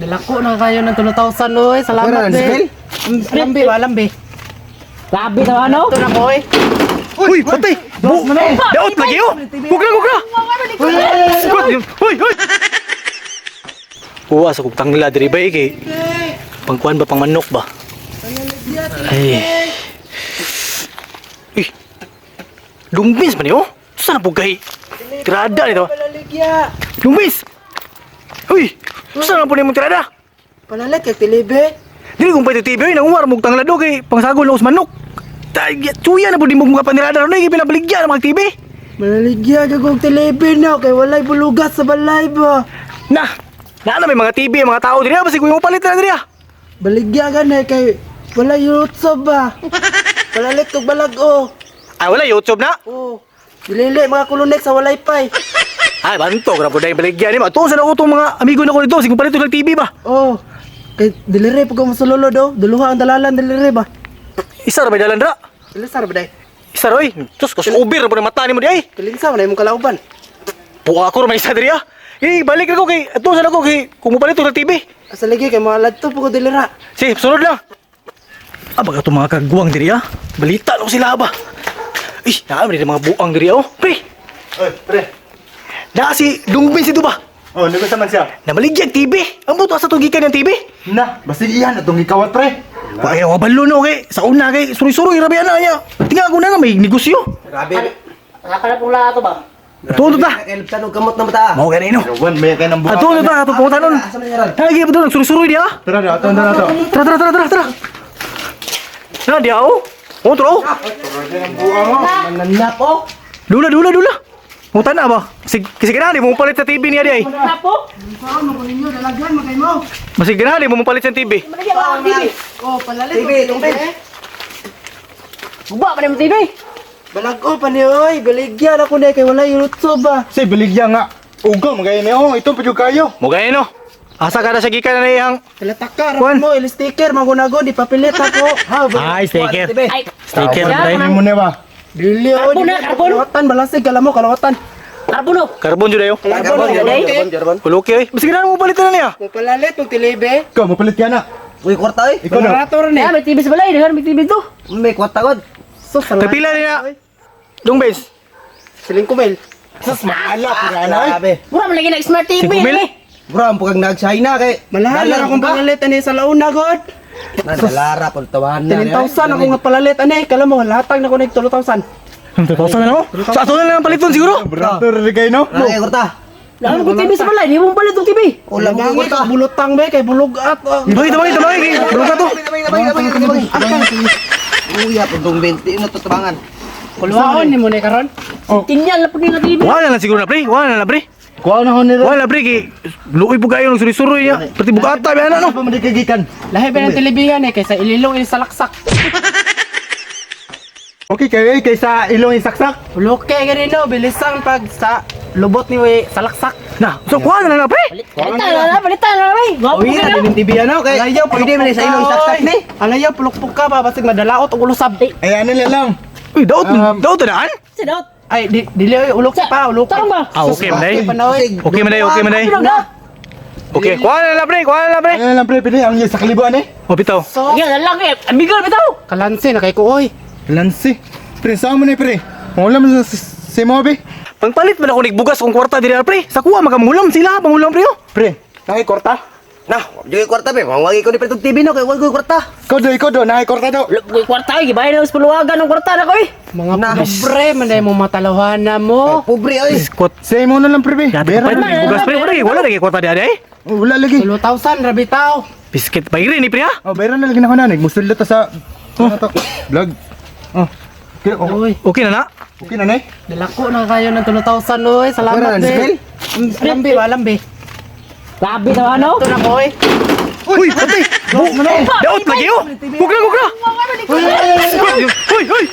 Dalako na kayo ng 2,000 oy. Salamat Wala, eh. Lambi ba, lambi. Labi na ano? Ito na ko oy. Uy, patay! Bu! Daot lagi oh! Huwag na, huwag na! Squat! Uy, uy! Uwa sa kong tangla diri ba eh, kay pangkuan ba pang manok ba? Ay. Uy. Lumbis man niyo? Saan na po kay? Tirada nito. Palaligya. Lumbis! Uy! Saan na po nimo tirada? Palalit kay tilibe. Dili kung pwede TV, nanguwar mo tangla do kay pangsagol na us manok. Tay, tsuya na po di mo mga panirada ron eh, kay pinabaligya ng mga TV. Malaligya kag tilibe no kay walay bulugas sa balay ba. Na, na may mga TV, mga tao diri, basi kuy mo palit na diri. Ah. Baligya ka na kay walay YouTube ba. Palalit kog balag oh. Ay wala YouTube na. Oh. Dilili mga kulunek sa walay pay. Ay banto, grabe dai baligya ni mo. Tuon sa nako tong mga amigo nako dito, sige palit og TV ba. Oh. Kay diliri pag mo do, duluha ang dalalan diliri ba. Isa ra may dalan ra. Dilisar ba day? Isa ra oy. Sus, kus ubir po mata nimo di ay. Kilinsa man imong kalauban. Puka ako ra may isa diri ah. Eh, balik na ko kay tuon sa nako kay kung mo palit og TV. Asa lagi kay mga ladto pag dilira. Sige, sunod lang. Ah, baka itong mga kagwang diri ah. Balita lang sila ba. Eh, naa man diri mga buang diri oh. Pre, Oy, pre. naa si Dungbin si ba? Oh, nagasa man siya. Namaligya ang TV. Ang buto sa tugikan ng TV. Na, basig iyan atong gikawat pre. Wa kay wabalo no kay sa una kay suroy-suroy rabi ana niya. Tingnan ko na nga may negosyo. Grabe. Nakakala pong lahat ba? Ato ta. Kailabtan og kamot na mata. Mao gani no. Wan may kay nang buhat. Ato ta ato punta nun. Lagi pa doon nagsuroy-suroy diha. Tara na, ato na to. Tara tara tara tara tara. Na diha oh. Oh, tara oh. Mananap oh. Dula dula dula. Munta na ba? Sig kasi ganahan mo palit sa TV niya di ay. Napo? Saan mo ninyo dalagan man kay mo. Masig ganahan mo palit sa TV. Malagyan ba ang TV? Oh, palalit TV tungpin. Buba pa naman TV. Balag-o pa ni oy, baligya na ko na kay walay YouTube ba. Say baligya nga. Ugaw magay ni oh, itong pud kayo. Mo gani no. Asa ka na sa gikan na iyang Talataka Kuan. ra mo il sticker magunagon di papilit ako. Ha, Ay, sticker. Ay, Sticker Wala ba Ano mo na ba? Dili oy. Karbon na, karbon. Kalawatan balasig kala mo kalawatan. Karbono. Karbon jud ayo. Karbon, Karbon. Kuluki oy. Masig ganahan mo palit na niya. Mo palalit og tilibe. Ikaw mapalit ka na. Uy, kwarta eh. Ikaw na. Barato ra ni. Kaya may TV sa balay, daghan may TV to. May kwarta god. So salamat. Kapila niya. Dung base. Siling kumel. Sus maala pura na. Grabe. Mura man lagi nag smart TV. Si Kumil? Eh. Bro, ang pagkag nag-China kay. Malahan na akong palalit ani sa launa god. Nalara pag tawahan na. 10,000 ako nga palalit ani kala mo latag na ko nig 2,000. 2,000 na mo? Sa ato na lang paliton siguro. Barato rin kayo no. Wala kay kwarta. Daghan ko TV sa balay, di mo palit og TV. Wala mo Lamangit kwarta. og bulutang be kay bulugat. Oh. Tabangin, tabangin, tabangin. Bulong ka to. Uy, apod dong 20 na tatabangan. Kulwaon ni mo ni karon. Tinyal na pud ni nga TV. Wala na lang siguro na pre. Wala na lang pre. Kuha na ho nila. Wala pre kay luoy po kayo ng suroy-suroy niya. Pati bugata ba na no. Pa man di kagikan. Lahi ba ng telebihan eh kaysa ililong salaksak. Okay kayo eh, kaysa ilong isaksak. Luke gani no bilisang pag sa lubot ni we salaksak. Na, so kuha na lang na pre. Palitan na na, palitan na na, bay. Gwapo Uy, ka na na. din TV ano kay. Alayaw Pwede man sa ilong isaksak ni. Alayaw pulukpuk ka ba basig madalaot og ulusab. Ay ano na lang. Uy, daot, daot na daan. Si Dot. Ay di dili oy ulok pa ulok. Tarong ba? Ah, okay man day. Panaw Okay man day, okay man day. Ano na? Okay, kuha na lang pre, kuha na lang pre. Ano na lang pre, pwede ang sa kalibuan eh. O bitaw. So Yan na lang eh. Amigo bitaw. kalansi na kay ko oy. Lansi. Pre, saan mo na eh, pre? Wala mo sa si mo be. Pangpalit man ako nigbugas kong kwarta diri pre. Sa kuha makamulam sila, pangulam pre oh. Pre, naay kwarta. Na, di kwarta be. Mawagi ko ni pretong TV no kay wag ko kwarta. Ikaw do, ikaw do, naay kwarta do. Wala ko kwarta eh, gibayad na sa puluwagan ng kwarta na ko eh. Mga pobre man mo matalawana mo. Pobre oy. Squat. Sa mo na lang pre be. Dati Bera palit na. nigbugas pre, wala wala lagi kwarta diri ay. Oh, wala lagi. 2,000 ra bitaw. Biscuit bayri ni pre ha. Oh, bayran na lagi na ko na. Nagmusulot ta sa ano to? Vlog. Oh. Okay, oh. Oy, Okay na na. Okay na nay. dalako na kayo ng 2,000 oy. Salamat Wala na, eh. Lambi ba lambi. Labi na ano? Ito na ko oy. Uy, patay. Bu, daot lagi oh. Huwag na, huwag na. Squat. Uy, uy.